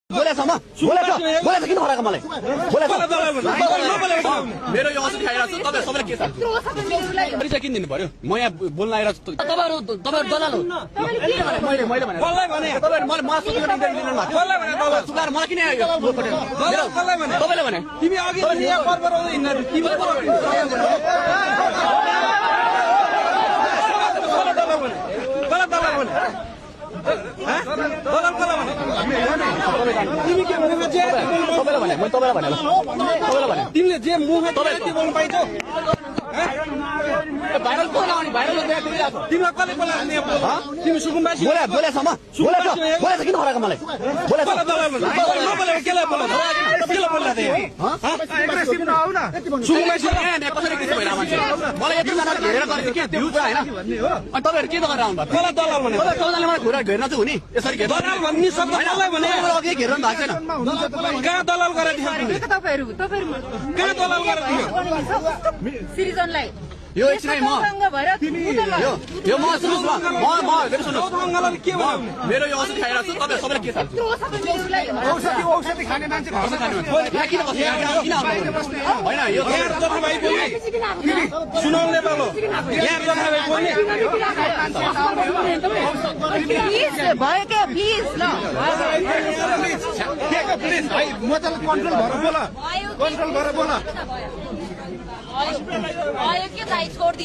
बोलेछ किन हराएको मलाई मेरो यो असुविधा आइरहेको छ तपाईहरु सबैले के छ परिचय किन दिनु पर्यो म यहाँ बोल्न आइरहेको छु तपाईहरु दलाल हो मैले भने तपाईहरु मलाई सोध्नु इन्टरभ्यु लिनु भएको सुगार मलाई किन आयो तपाईले भने तिमी अघि यहाँ बरबराउँदै हिँड्न तिमी तिमीले जे मुख बोल्नु पाइन्छौ भाइरल तिमीलाई कसले बोलाएको तिमी सुकुम्बासी बोलेछ किन हराएको मलाई मलाई यतिजना घेरेर गरेको के भ्यू छ हैन अनि तपाईहरु के गरेर आउनु भएको मलाई दलाल भने तपाईले मलाई घुरा घेर्न चाहिँ हुने यसरी घेर्न दलाल भन्ने शब्द मलाई भने अघि घेर्न भएको छैन कहाँ दलाल गरेर दियो तपाईहरु कहाँ दलाल गरेर दियो सिरिजनलाई यो एकछिन म यो म सुन्नुस् मेरो यो औषधि खाइरहेको छु तपाईहरु सबैले के चाहन्छ औषधि खाने मान्छे घर खाने किन किन हैन यो भाइ बोल्ने सुनाउने बालो यहाँ जथा भाइ बोल्ने भयो के प्लिज ल प्लिज भाइ म त कन्ट्रोल भएर बोला आयो के भाइ छोड